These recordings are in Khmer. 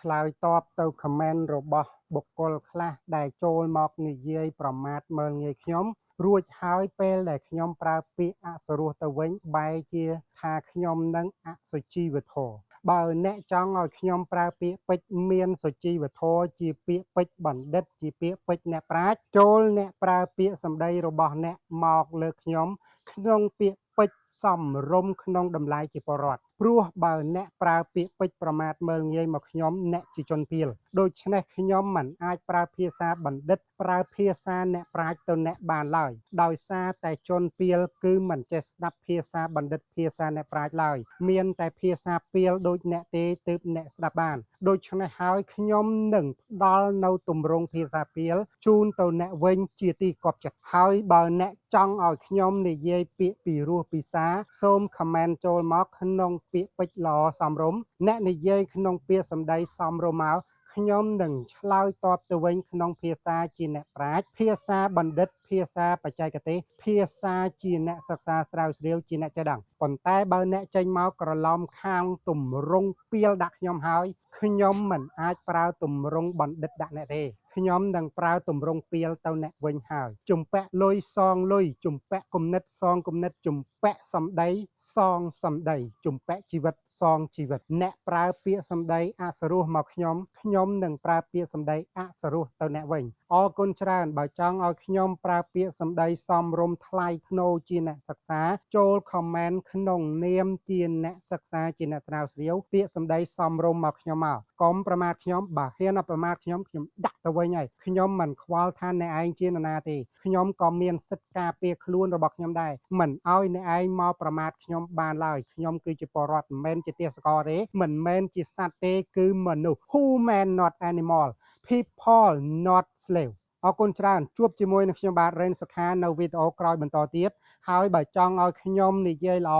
ឆ្លើយតបទៅ comment របស់បុគ្គលខ្លះដែលចូលមកនិយាយប្រមាថមើលងាយខ្ញុំ រួចហើយពេលដែលខ្ញុំប្រើពាក្យអសុរោះទៅវិញបែរជាថាខ្ញុំនឹងអសុជីវធម៌បើអ្នកចង់ឲ្យខ្ញុំប្រើពាក្យពេចន៍មានសុជីវធម៌ជាពាក្យពេចន៍បណ្ឌិតជាពាក្យពេចន៍អ្នកប្រាជ្ញចូលអ្នកប្រើពាក្យសម្ដីរបស់អ្នកមកលើខ្ញុំក្នុងពាក្យពេចន៍សមរម្យក្នុងតម្លៃជាពលរដ្ឋព្រោះបើអ្នកប្រើពាក្យពេចន៍ប្រមាថមើលងាយមកខ្ញុំអ្នកជាជនពាលដូច្នេះខ្ញុំមិនអាចប្រើភាសាបណ្ឌិតប្រើភាសាអ្នកប្រាជ្ញទៅអ្នកបានឡើយដោយសារតែជនពាលគឺមិនចេះស្ដាប់ភាសាបណ្ឌិតភាសាអ្នកប្រាជ្ញឡើយមានតែភាសាពាលដូចអ្នកទេទើបអ្នកស្ដាប់បានដូច្នេះហើយខ្ញុំនឹងផ្ដល់នៅទម្រង់ភាសាពាលជូនទៅអ្នកវិញជាទីគាប់ចិត្តហើយបើអ្នកចង់ឲ្យខ្ញុំនិយាយពាក្យពីរោះពិសាសូម comment ចូលមកក្នុងពាក្យពេចន៍ល្អសមរម្យអ្នកនិយាយក្នុងពាក្យសម្ដីសមរម្យមកខ្ញុំនឹងឆ្លើយតបទៅវិញក្នុងភាសាជាអ្នកប្រាជ្ញភាសាបណ្ឌិតភាសាបច្ចេកទេសភាសាជាអ្នកសិក្សាស្រាវជ្រាវជាអ្នកចេះដឹងប៉ុន្តែបើអ្នកចេញមកក្រឡំខាងទម្រង់ពាលដាក់ខ្ញុំហើយខ្ញុំមិនអាចប្រើទម្រង់បណ្ឌិតដាក់អ្នកទេខ្ញុំនឹងប្រើទម្រង់ពាលទៅអ្នកវិញហើយជំពាក់លុយសងលុយជំពាក់គំនិតសងគំនិតជំពាក់សម្ដីសងសម្ដីជំពាក់ជីវិតសងជីវិតអ្នកប្រើពាក្យសម្ដីអសរោះមកខ្ញុំខ្ញុំនឹងប្រើពាក្យសម្ដីអសរោះទៅអ្នកវិញអរគុណច្រើនបើចង់ឲ្យខ្ញុំប្រើពាក្យសម្ដីសមរម្យថ្លៃថ្នូរជាអ្នកសិក្សាចូល comment ក្នុងនាមជាអ្នកសិក្សាជាអ្នកស្រាវជ្រាវពាក្យសម្ដីសមរម្យមកខ្ញុំមកកុំប្រមាថខ្ញុំបើហ៊ានប្រមាថខ្ញុំខ្ញុំដាក់ទៅវិញហើយខ្ញុំមិនខ្វល់ថាអ្នកឯងជានរណាទេខ្ញុំក៏មានសិទ្ធិការពារខ្លួនរបស់ខ្ញុំដែរមិនឲ្យអ្នកឯងមកប្រមាថខ្ញុំបានឡើយខ្ញុំគឺជាពលរដ្ឋមិនមែនជាទេសកលទេមិនមែនជាសត្វទេគឺមនុស្ស human, not animal, people, not slave. អរគុណច្រើនជួបជាមួយនឹងខ្ញុំបាទរ៉េនសុខានៅវីដេអូក្រោយបន្តទៀតហើយបើចង់ឲ្យខ្ញុំនិយាយល្អ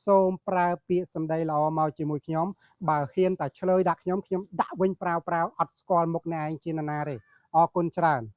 សូមប្រើពាក្យសម្ដីល្អមកជាមួយខ្ញុំបើហ៊ានតែឆ្លើយដាក់ខ្ញុំខ្ញុំដាក់វិញប្រាវប្រាវអត់ស្គាល់មុខអ្នកឯងជានរណាទេអរគុណច្រើន។